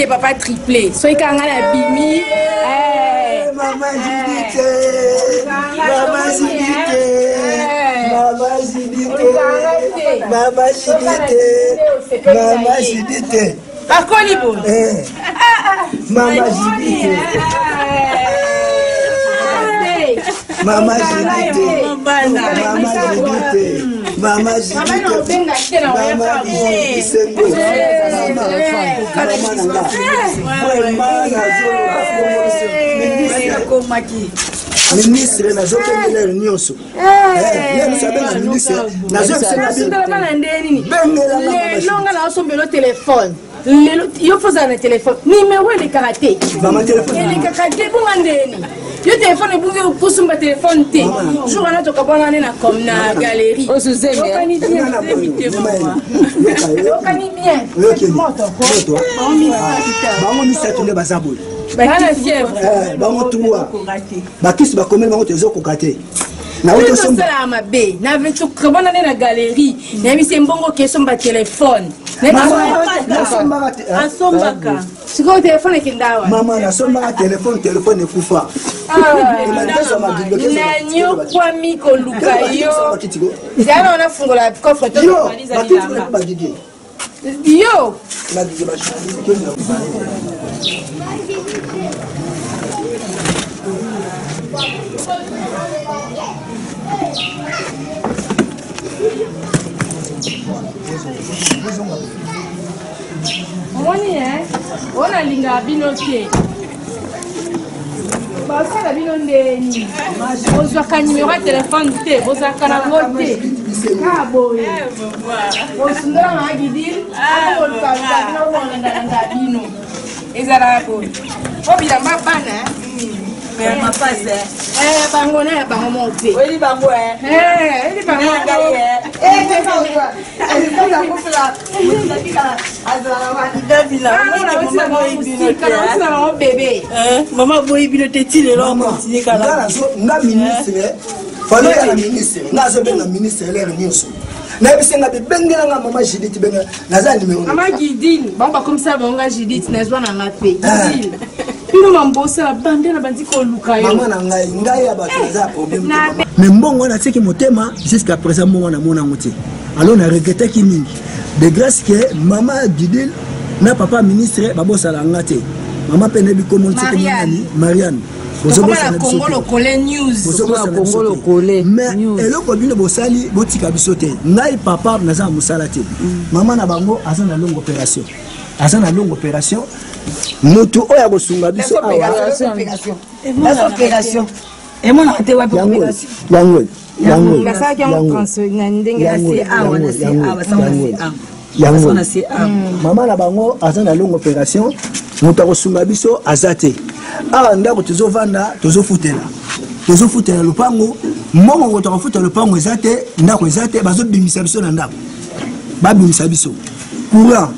te papa triple soki kaka ngai nabimi eh. Mama Judith, Mama Judith, Mama Judith, Mama Judith, Mama Judith. Bakoli boye. Eh. Mama Judith. Mama Judith. Mama Judith. Mama Judith. Mama Bisengo. Mama na nga. Vraiment nazoloba ministre nazokengela nyonso abenga ministre nazoyebisana nde nini lelo nga naosombelo telefone lelo yo fo ozala na telefone nimero elekaka te elekaka te bonga ndeni yo telefone ebungi okosomba telefone te jour wana tokabwana ne na com na galerie okani bien bien bango misato nde baza boye bango trois bakisi bakomeli bango tozokoka te naotosalaka mabe nakabwana nde na galerie nayebisi ye mbongo okesomba telefone asombaka sikoyo telefone ekenda awa mama nasombaka telefone telefone ekufa nanyokwami koluka yo zala na wana fungola coffre to yo omoni e oyo nalingaka bino te basala bino ndeni bozwaka nimero ya telefone te bozalaka nango te kaka boye bosundola mama gidil akolukaluka bino bolandalanda bino ezalaka boye po bilamba bana bango na ya bango moko te oyebi bango oyebi bango mama aboyi bino te ti lelo akontinue kaka nga ministre falo ya na ministre nga azobenga ministre lere nyonso nayebisi nga bibengela nga mama judith benga naza numero mama gidine bango bakomisa bango nga judith nazwa na nga mpe gidine bino mambosala bande na bandi koluka yo mama na ngai ngai ya bato naza ya problème mais mbongo wana atiki motema jusqu'à présent mbongo wana amona yango te alors na regretaki mingi de grâce que mama gidile na papa ministre babosala nga te mama mpe nayebi kombo nani mariane mais eloko bino bosali botika biso te ngai papa naza na mosala te mama na bango aza na longue opération aza na longue opération motu oyo akosunga biso awa emonaka te wapi yango yango basalaki yango na ndenge na se awa na se awa yango mama na bango aza na longue opération moto akosunga biso aza te awa ndako tozovanda tozofutela tozofutela lopango mbongo moto akofutela lopango eza te ndako eza te bazobimisa biso na ndako babimisa biso courant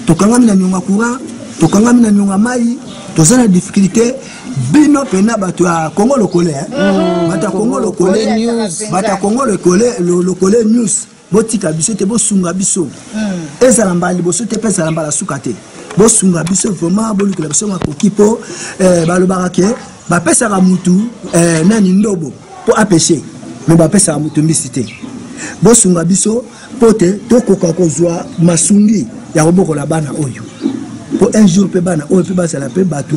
tokangami na nionga courant tokangami na nionga mai toza na difficulté bino mpena bato ya congo lokole bato ya congo lokole bato ya congo lokole lokole news botika biso te bosunga biso ezala mbala liboso te mpe ezala mbala suka te bosunga biso vraiment bolukela biso makoki mpo balobaka ke bapesaka mutu nani ndobo mpo apeshe me bapesaka mutu mbisi te bosunga biso mpo te tokoka kozwa masungi ya kobokola bana oyo mpo un jour mpe bana oyo mpe bazala mpe bato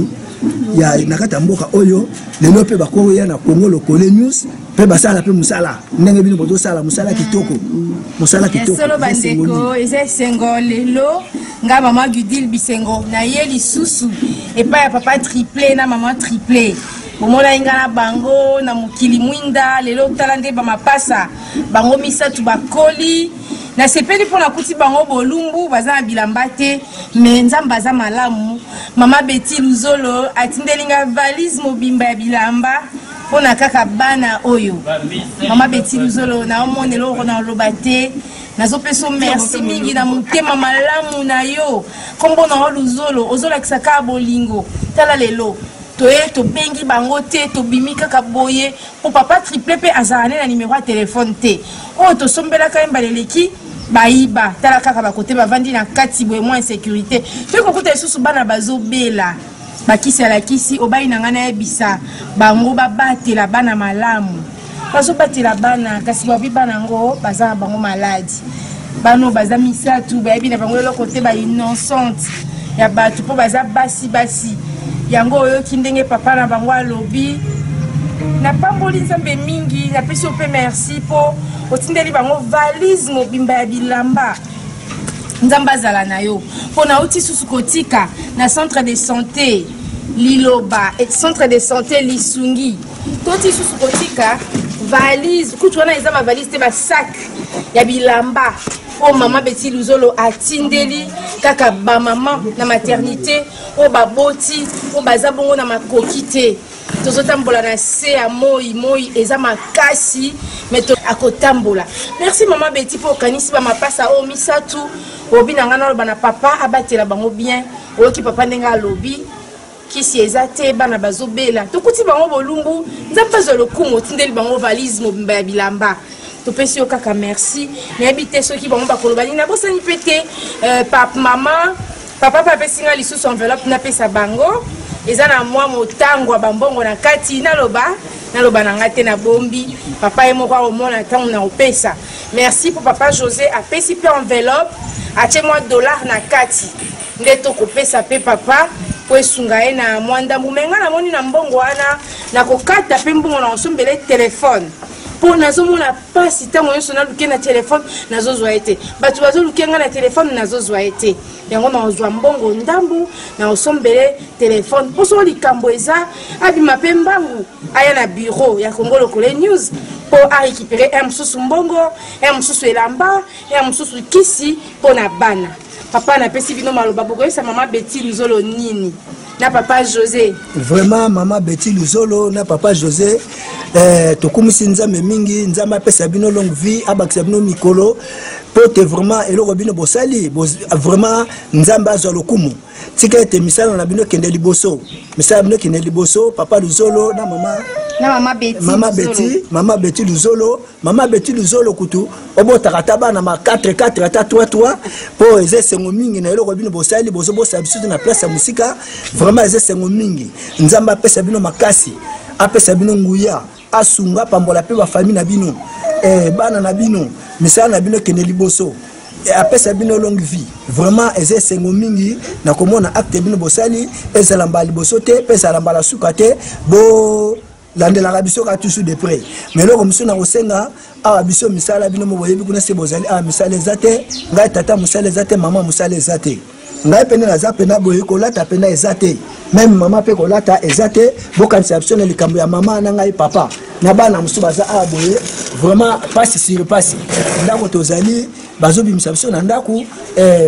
ya na kati ya mboka oyo lelo mpe bakoya na congo lokole news mpe basala mpe mosala ndenge bino bozosala mosala kitoko mosala kitoko solo bandeko eza esengo lelo nga mama gudile bisengo naye lisusu epai ya papa triple na mama triple bomonaki nga na bango na mokili mwinda lelo tala nde bamapasa bango misato bakoli nasepeli mpo nakuti bango bolumbu baza na bilamba te me nzambe aza malamu mama beti luzolo atindeli nga valise mobimba ya bilamba mpo na kaka bana oyo mama beti luzolo naomona eloko na oloba te nazopesa merci mingi na motema malamu na yo nkombo na yo luzolo ozolakisa kaka bolingo tala lelo toye tobengi bango te tobimi kaka boye mpo papa triple mpe azala ne na nimero ya telefone te oyo tosombelaka ye mbala eleki. Bayiba, tala kaka bakote bavandi na kati boye, mwa insécurité. Toyei kokuta lisusu bana bazobela, bakisi alakisi obayi na ngai nayebisa bango babatela bana malamu. Bazobatela bana, kasi babi bana yango baza na bango maladi. Bano baza misatu, bayebi na bango eloko te, ba innocente ya bato mpo baza basi basi. Yango oyoki ndenge papa na bango alobi. Napamboli Nzambe mingi, napesi yo mpe merci mpo otindeli bango valise mobimba ya bilamba. Nzambe azala na yo. Mpo nauti susu kotika na centre de santé Liloba, centre de santé Lisungi. Toti susu kotika valise, kutu wana eza ba valise te, ba sac ya bilamba oyo mama Betty Luzolo atindeli kaka ba mama na maternité oyo baboti oyo baza bongo na makoki te. Tozotambola na se ya moi, moi eza makasi, mais akotambola. Merci mama Betty mpo okanisi ba mapasa oyo misatu. Obi na ngai naloba na papa abatela bango bien. Oyoki papa ndenge alobi, kisi eza te, bana bazobela, tokuti bango bolumbu. Nzambe azwa lokumu, otindeli bango valise mobimba ya bilamba. Topesi yo kaka merci. Nayebi te soki bango bakoloba nini. Nabosani mpe te, mama papa mpe apesi nga lisusu enveloppe napesa bango, eza na mwa motango ya bambongo na kati. Naloba na nga te, nabombi papa ye moko akomona ntango na kopesa. Merci mpo papa José apesi mpe enveloppe, atie mwa dollar na kati nde tokopesa mpe papa po esunga ye na mwa ndambu. Me nga namoni na mbongo wana nakokata mpe mbongo na kosombela telefone, mpo nazomona mpasi ntango nyonso naluke na telefone nazozwa ye te, bato bazoluke nga na telefone nazozwa ye te. Yango nakozwa mbongo ndambu nakosombele telefone, mpo soko likambo eza abima mpe mbangu aya na bureau ya Congo Lokole News mpo arécupere un mosusu mbongo, un mosusu elamba, un mosusu kisi mpo na bana. Papa, napesi bino maloba, bokoyebisa mama Betty Luzolo nini na papa José? Vraiment mama Betty Luzolo na papa José, tokumisi Nzambe mingi. Nzambe apesa bino longue vie, abakisa bino mikolo, po te vraiment eloko bino bosali, vraiment Nzambe azwa lokumu. Tika ete misala na bino ekende liboso, misala na bino ekende liboso. Papa Luzolo na mama, na mama Betty, mama Betty, mama Betty Luzolo, mama Betty Luzolo kutu obotaka ata bana ma 4 4 ata 3 3, po eza esengo mingi na eloko bino bosali, bozobosa biso te na place ya mosika. Vraiment eza esengo mingi. Nzambe apesa bino makasi, apesa bino nguya, asunga, pambola mpe bafamille na bino, bana na bino, misala na bino ekende liboso, apesa bino longue vie. Vraiment eza esengo mingi na komona acte bino bosali, ezala mbala liboso te mpe ezala mbala suka te. Bo landelaka biso kaka toujours de près. Mais eloko mosusu na kosenga awa, biso misala bino mo boyebi kuna se bozali awa, misala eza te. Ngai tata mosala eza te, mama mosala eza te, ngai pene naza pena boye, kolata pena eza te, meme mama mpe kolata eza te. Bokanisa biso na likambo ya mama na ngai, papa na bana mosusu baza awa boye, vraiment pasi sur pasi. Ndako tozali, bazobimisa biso na ndako,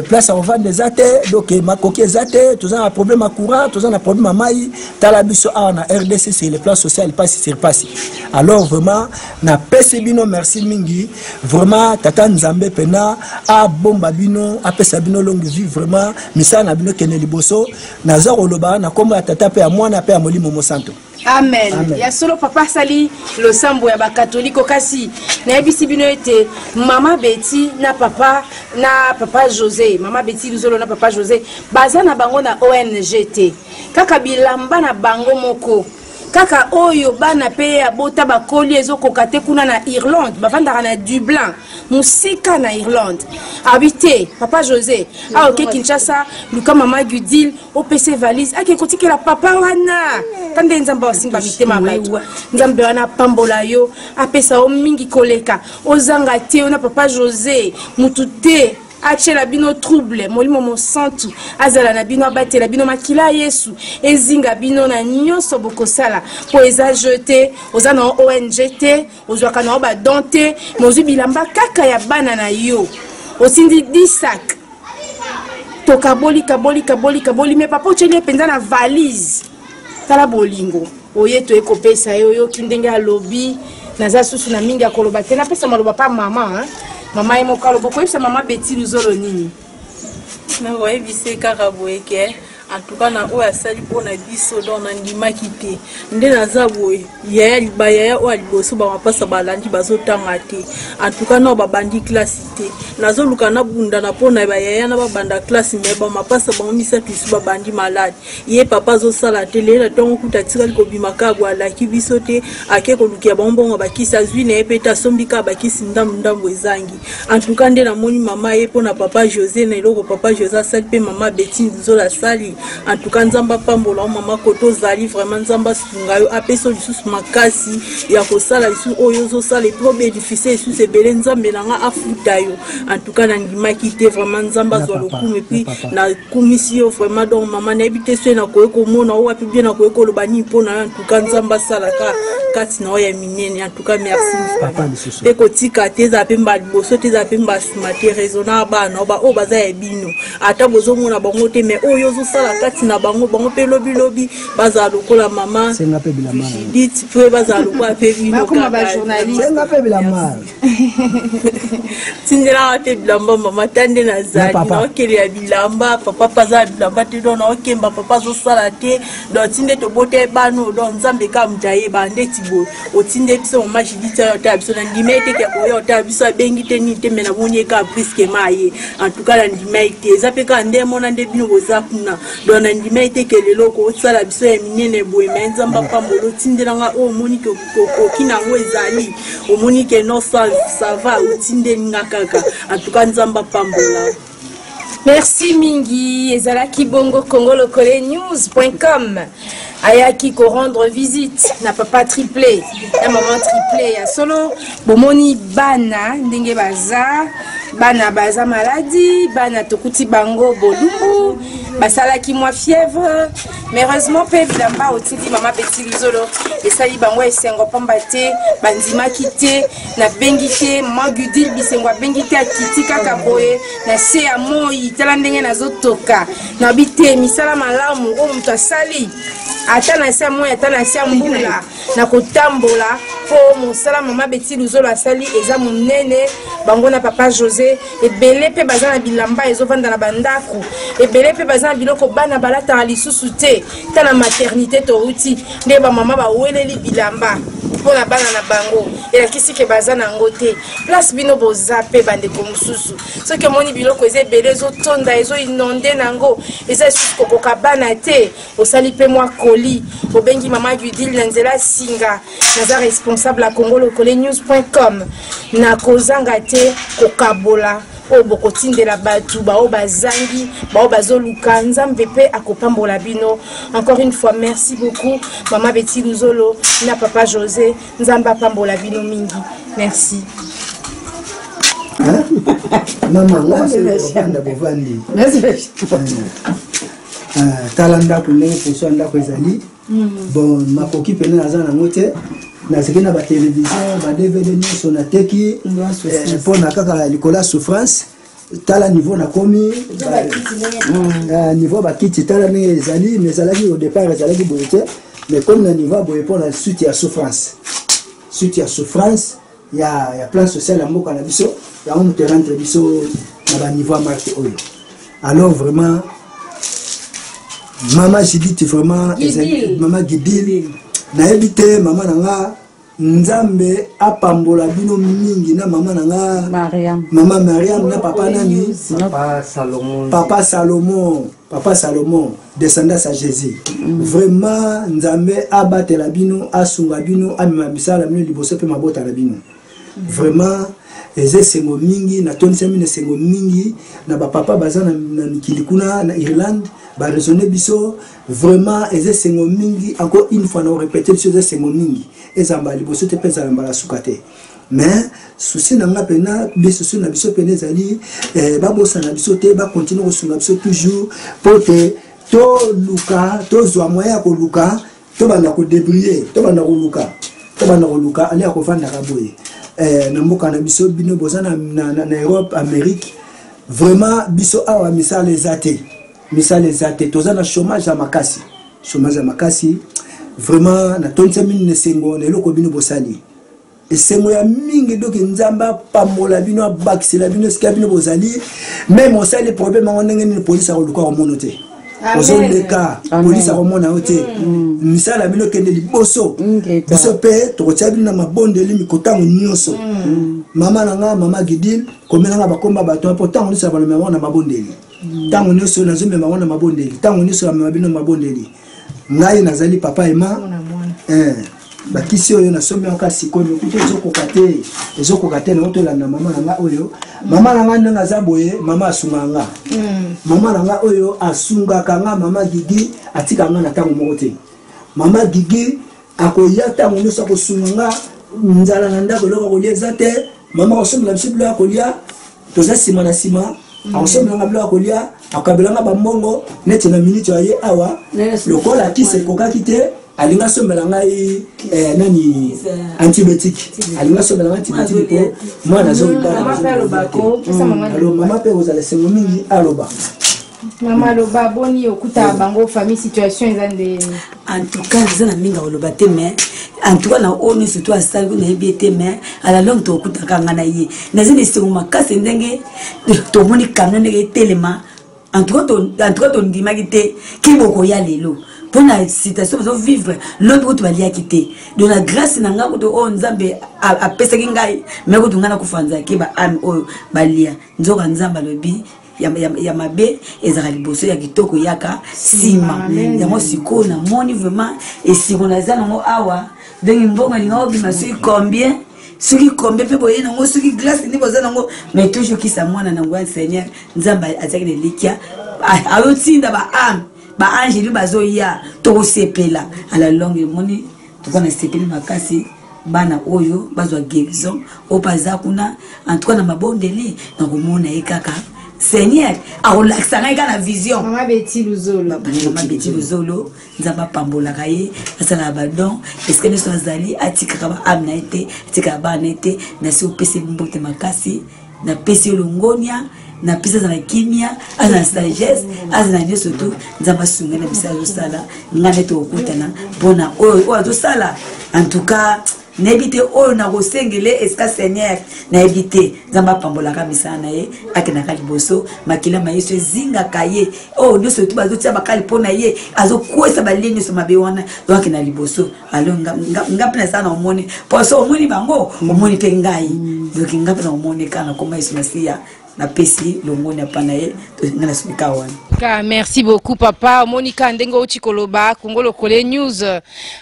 place ya kovanda eza te, donc makoki eza te. Toza na problème ya courant, toza na problème ya mai. Tala biso awa na RDC, sur le plan social pasi sur pasi. Alors vraiment napesi bino merci mingi. Vraiment tata Nzambe pena abomba bino, apesa bino longue vie. Vraiment misala na bino ekende liboso. Naza koloba na kombo ya tata mpe ya mwana mpe ya molimo mosanto. Amen. Amen. Ya solo papa asali losambo ya bakatoliko, kasi nayebisi bino ete mama Betty na papa, na papa José, mama Betty Luzolo na papa José baza na bango na ONG te, kaka bilamba na bango moko, kaka oyo bana pe ya bota bakoli ezokoka te. Kuna na Irlande, bavandaka na Dublin, mosika na Irlande. Abi te papa José awa oke Kinshasa, luka mama Gudile, opesa valise ake kotikela papa wana. Ta nde Nzambe asimba mitema bato. Nzambe wana apambola yo, apesa yo mingi koleka, ozanga te. Yo na papa José, mutu te atiela bino trouble. Molimo mosantu azala na bino, abatela bino, makila ya Yesu ezinga bino na nyonso bokosala, mpo eza jeu te. Oza na ONG te, ozwaka na yo badon te, me ozwi bilamba kaka ya bana na yo, otindi 10 sac, tokaboli kaboli kaboli kaboli, me papa otyeli ye mpenza na valise. Tala bolingo oye toye kopesa ye. Oyoki ndenge alobi, naza susu na mingi ya koloba te. Napesa maloba pa mama, hein? Mama ye moko aloba. Okoyebisa mama Betty Luzolo nini? Nakoyebisa kaka boye ke En tout cas na oyo asali mpo na biso, donc nandimaki te nde naza boye. Yaya, bayaya oyo ya liboso, bamapasa balandi, bazotanga te. En tout cas nao babandi classe te. Nazoluka nabundana mpo na bayaya na babanda classe, mais bamapasa bango misato lisusu babandi malade. Ye papa azosala te. Lelo na ntongo kuta atikali kobima kaka boye, alaki biso te, ake kolukela bango mbongo, bakisi azwi na ye mpe te, asombi kaka bakisi ndambu ndambu ezangi. En tout cas nde namoni mama ye mpo na papa José, na eloko papa José asali mpe mama Betine Luzola asali. En tout cas Nzambe apambola yo mama, koto ozali, vraiment Nzambe asunga yo, apesa yo lisusu makasi ya kosala lisusu oyo ozosala, et puis obénéficie lisusu ebele. Nzambe na nga afuta yo. En tout cas nandimaki te, vraiment Nzambe azwa lokumu, et puis nakumisi yo vraiment. Donc mama, nayebi te soki nakoki komona o wapi, bien nakoki koloba nini mpo na yo. En tout cas Nzambe asalaka kati na oyo ya minene. En tout cas merci. Mpe kotika te, ezala mpe mbala liboso te, ezala mpe mbala nsima te. Raisonna bana oyo baza ya bino, ata bozomona bango te, mais oyo ozosala kati na bango, bango mpe lobilobi bazala lokola mama Judith, mpe bazala lokola mpe bino. Senga mpe bilamba. Tindelaka mpe bilamba mama, ta nde nazali naokelela bilamba, papa mpe aza na bilamba te, donc naokemba, papa azosala te. Donc ti nde tobota bano, donc Nzambe kaka moto ayeba. Ndeti boye otinde biso mama Judith oyo otala biso, nandima ye te ke oyo otala biso, abengi te nini te, mais namoni ye kaka brusquement aye. En tout cas nandima ye te, eza mpe kaka nde mona nde bino boza kuna. Donc nandima ye te ke lelo okosala biso ya minene boye, mais Nzambe apambola. Otindelanga oyo omoni ke okoki na yango, ezali omoni ke non, ça va, otindeli nga kaka. En tout cas Nzambe apambola. Merci mingi. Ezalaki bongo congolokole news.com ayaki korendre visite na papa triplé na mama triplé. Ya solo, bomoni bana ndenge baza, bana baza maladi, bana tokuti bango bolumbu, basalaki mwa fièvre, mais heureusement mpe bilamba otindi mama Beti Luzolo esali bango esengo, pamba te bandimaki te. Nabengi te, mama Gudil Bisengo abengi te, akiti kaka boye na se ya moi. Tala ndenge nazotoka, nabi te misala malamu oyo moto asali, ata na se ya moi, ata na se ya mbula, na kotambola mpo mosala mama Beti Luzolo asali eza monene. Bango na papa José, ebele mpe baza na bilamba ezovanda na bandako, ebele mpe baza na biloko bana balataka lisusu te. Ta na maternité touti, nde bamama baweleli bilamba mpo na bana na bango, elakisi ke baza na yango te. Place bino boza mpe bandeko mosusu, soki omoni biloko eza ebele, ezotonda, ezoinonder na yango, eza lisusu kokoka bana te, osali mpe mwa koli, obengi mama Gudile na nzela singa. Naza responsable ya congolokole news.com, nakozanga te kokabola oyo bokotindela bato baoyo bazangi, baoyo bazoluka. Nzambe mpe akopambola bino. Encore une fois, merci beaucoup mama Beti Luzolo na papa José. Nzambe apambola bino mingi, merci. Mama, nga bovandi. Tala ndako ndenge poso ya ndako ezali. Bon, makoki pene naza nango te. Nazalaki na batelevizio, ba DVD nyonso nateki mpo na kaka likolo ya souffrance. Tala niveau nakomi, niveau bakiti, tala ndenge ezali. Mais ezalaki au départ ezalaki boye te, mais comme na niveau ya boye mpo na suite ya souffrance, suite ya souffrance ya plan social ya mboka na biso, yango moto erentre biso na baniveau ya marke oyo. Alors vraiment mama Judith, vraiment ezali mama Gidil, nayebi te, mama na nga, Nzambe apambola bino mingi na mama na nga. Mariam. Mama Mariam na papa nani? Papa Salomon. Papa Salomon, papa Salomon, descendance ya Jésus. Vraiment Nzambe abatela bino, asunga bino, amema misala bino liboso mpe mabota na bino. Vraiment eza esengo mingi, natondisami na esengo mingi na bapapa baza na mikili kuna na Irlande, baraisonne biso. Vraiment eza esengo mingi. Encore une fois na orépéter, biso eza esengo mingi, ezala mbala liboso te mpe ezala mbala suka te. Mais souci na nga mpena, souci na biso mpena ezali babosana biso te, bakontinue kosunga biso toujours mpo te toluka, tozwa moyen ya koluka, tobanda kodébrouiller, tobanda koluka, tobanda koluka ale ya kovandaka boye na mboka na biso. Bino boza na Europe, Amérique, vraiment biso awa misala eza te, misala eza te, toza na chômage ya makasi, chômage ya makasi. Vraiment natondisa mingi na esengo na eloko bino bosali, esengo ya mingi. Doki Nzambe apambola bino, abakisela bino esika bino bozali. Même osali problème yango ndenge nini, polise akoluka komono te. Ozoleka, polisi akomona yo te. Misala bino ekende liboso. Biso mpe tokotia bino na mabondeli mikotango nyonso. Mama na nga, mama Gidil, komela nga bakomba bato mpo ntango nyonso ya bango na mabondeli. Ntango nyonso nazomema bango na mabondeli, ntango nyonso bamema bino na mabondeli. Ngai nazali papa Ema. Bakisi oyo nasombi yango sikoyo, mikutu ezokoka te, ezokoka te. Nango tolanda mama na nga oyo, mama na nga ndenge aza boye, mama asungaka nga. Mama na nga oyo asungaka nga, mama Gigi, atikaka nga na ntango moko te. Mama Gigi akoya ntango nyonso, akosunga nga. Nzala na ndako, eloko akolia eza te, mama akosombela biso biloko ya kolia. Toza nsima na nsima, akosombela nga biloko ya kolia, akabela nga bambongo neti na minute aye awa. Lokola kisi ekokaki te, alingi asombela ngai nani, antibiotique. Alingi asombela ngai antibiotique mpo mwana azolibala. Mama mpe kozala esengo mingi, aloba. Mama, aloba. Boni okutaka bango, famille, situation eza ndeni? En tout cas, eza na mingi akoloba te, mais en tout cas na oyo nyonso to asali, nayebi ete, mais à la longue tokutaka nga na ye. Naza na esengo makasi ndenge tomoni camion ndenge etelema. En tout cas, tondimaki te ki bokoya lelo mpona situation bazovivre. Lobi kutu baliaki te. Donc na grâce na ngai kutu oyo Nzambe apesaki ngai, me kutu ngai nakufa nzaki baame oyo balia. Nzoka Nzambe alobi ya mabe ezalaka liboso, ya kitoko eyaka nsima. Yango sikoyo namoni vraiment esiko naza nango awa. Donc mbongo elinga obima soki combien, soki combien mpe boye nango, soki glace nde boza nango, mais toujours kisa mwana nango ya Seigneur. Nzambe azalaki na elikya, ayotinda baame, baangeli bazoya, tokosepela à la longue. Emoni toka na sepeli makasi, bana oyo bazwa guérison oyo mpe aza kuna. En tout cas, na mabondeli nakomona ye kaka, Seigneur akolakisa ngai kaka na vision. Mama Beti Luzolo. Mama Beti Luzolo, Nzambe apambolaka ye, asalaka badon esika nyonso azali, atikaka baame na ye te, atikaka bana na ye te. Nasi opesi mbote makasi, napesi ye longonia, napesi aza na kimia, aza na sagesse, aza na nyonso tu. Nzambe asunga na bisala azosala. Ngai nde tokokutana mpona oyo oyo azosala. En tout cas, nayebi te oyo nakosengele esika Seigneur, nayebi te. Nzambe apambolaka misala na ye, akendaka liboso, makila ma Yesu ezingaka ye. Oyo nyonso tu bazotia bakali mpo na ye, azokwesa balie nyonso mabe wana, donc akenda liboso. Alo nga mpe nasala na omoni poso, omoni bango, omoni mpe ngai. Donc nga mpe na omoni kaka nakoma Yesu Masiya, napesi longoni apa na ye. Nga nasukika wana. Ka merci beaucoup, papa. Omoni ka ndenge outi koloba, Kongo Lokole News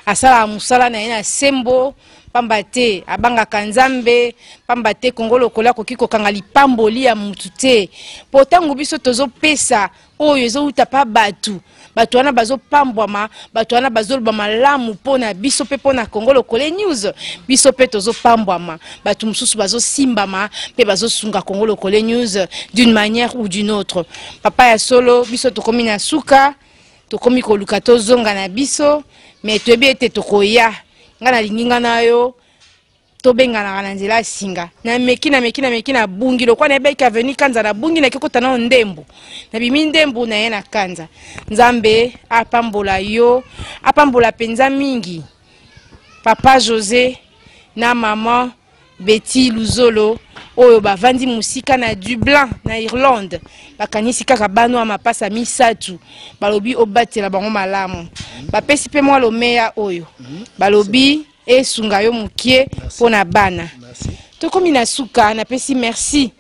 asalaka mosala na ye na sembo, pamba te abangaka Nzambe, pamba te Kongo Lokole akoki kokanga lipamboli ya mutu te. Mpo ntango biso tozopesa oyo ezowuta pa bato, bato wana bazopambwama, bato wana bazoloba malamu mpo na biso mpe mpo na Kongo Lokole News. Biso mpe tozopambwama, bato mosusu bazosimbama mpe bazosunga Kongo Lokole News d'une manière ou d'une autre. Papa ya solo, biso tokomi na suka, tokomi koluka tozonga na biso, mais toyebi ete tokoya. Ngai nalingi ngai na yo tobenganaka na nzela ya singa. Nameki, nameki, nameki, nabungi. Lokwa nayebaki avenue Kanza, nabungi, naki kota nano ndembo, nabimi ndembo na ye na Kanza. Nzambe apambola yo, apambola mpenza mingi papa José na mama Betty Luzolo oyo bavandi mosika na Dublin na Irlande. Bakanisi kaka bano ya mapasa misatu, balobi obatela bango malamu. Bapesi mpe mwa lomeya oyo balobi esunga yo mokie mpo na bana. Tokomi na suka. Napesi merci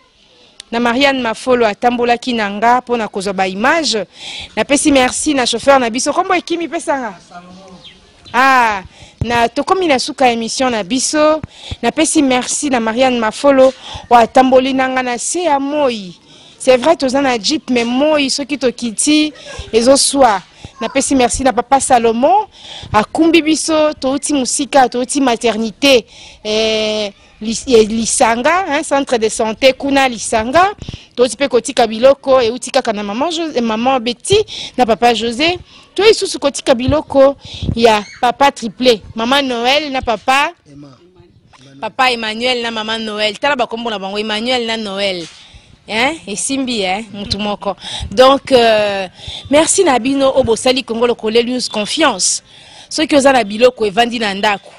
na Marianne Mafolo, atambolaki na nga mpo na kozwa baimage. Napesi merci na chauffeur na biso, kombo ekimi pesanga. Ah, na tokomi na suka ya émission na biso. Napesi merci na Marianne Mafolo oyo atamboli na nga na se ya moi. C'est vrai, toza na jeep, mais moi soki tokiti ezoswa. Napesi merci na papa Salomon, akumbi biso. Touti mosika, touti maternité Lisanga, hein, centre de santé kuna Lisanga. Touti mpe kotika biloko euti kaka na mama, José, mama Betty na papa José. Toyi susu kotika biloko ya papa Triplé, mama Noël na papa Emmanuel na mama Noël. Tala bakombo na bango, Emmanuel na Noël, hein, esimbi, hein, mutu moko. Donc merci na bino oyo bosali Congo Lokole News confiance. Soki oza na biloko evandi na ndako,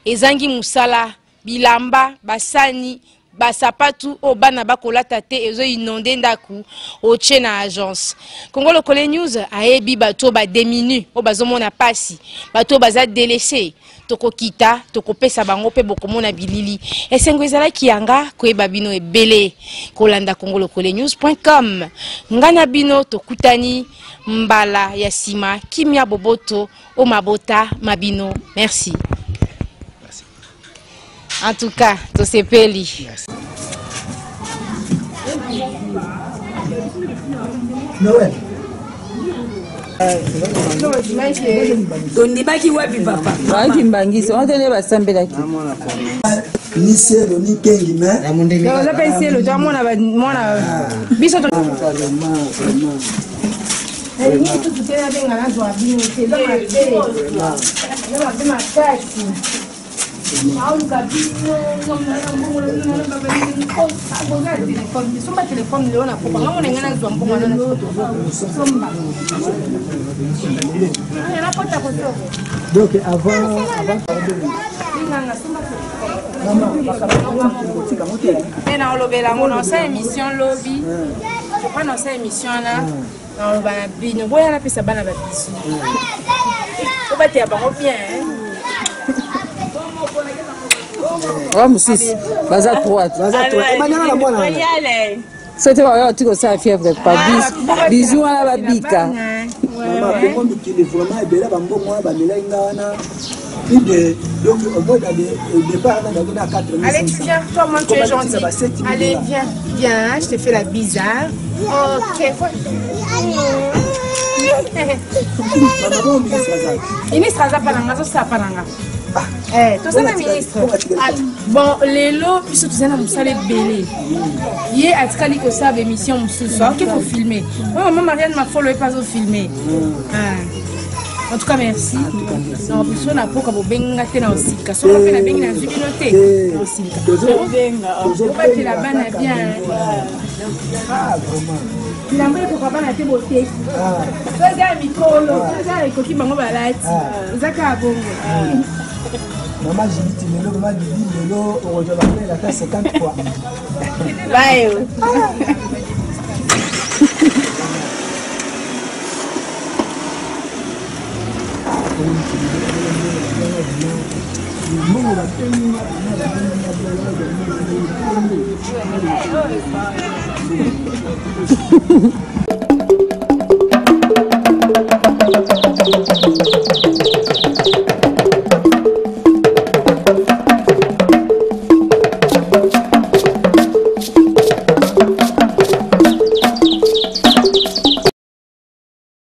ezangi mosala, bilamba, basani. Basapatu oyo bana bakolata te ezo inonde ndaku otie na agence. Congo Lokole News ayebi bato oyo ba deminu oyo bazomona pasi, bato oyo baza delaisse. Tokokita tokopesa bango mpe bokomona bilili. Esengo ezalaki yanga koyeba bino ebele kolanda Congo Lokole News.com. Nga na bino tokutani mbala ya sima, kimia boboto o mabota mabino. Merci. En tout cas, tosepeli. Noël. Tondimaki wapi papa? Bazalaki mbangisi wana te nde basambelaki. Ni selo ni kengi mais oza mpe selo to mwana mwana biso to nalingi lisusu te nabenga nazwa bino te eza mabe eza mabe makasi. Aoluka bino boza telefone te, somba telefone lelo na kopa ngamona ngai nazwa mbongo wana somba nakota kotoko. Donc avant avant mpe naolobela yango naosala émission lobi, je crois naosala émission wana naloba na bino boya napesa bana babisu obateya bango bien. Oyo mosusu baza 3 banyanga na mwana wana. Soki te baoya bati kosala fièvre pa bisu wana babika. Mama Kongo mikili vraiment ebele bambongo wana bamelaki nga wana plus de, donc au moins dans le départ wana bango na 4. Allez, tu viens, toi, moi, tu es gentil. Allez, viens, viens, je te fais la bise. Hein. Ok. Mama bongo ministre aza? Ministre aza pa nanga, azosala pa nanga. Eh, toza na ministre. Ah, bon, lelo biso toza na mosala ebele. Ye atikali kosala baémission mosusu, aoki kofilme. Oyo mama Marianne Mafolo ye mpe azofilme. Ah. En tout cas, merci. Na biso na poka bobengi nga te na osika. Soko mpe nabengi nazwi bino te na osika. Obatela bana bien. Bilamba ekoka bana te boteki. So eza ya mikolo, so eza ya ekoki bango balati. Eza kaka bongo. Mama Judith lelo, mama Didi lelo okozwa bapele ata 50 fois. Bayo.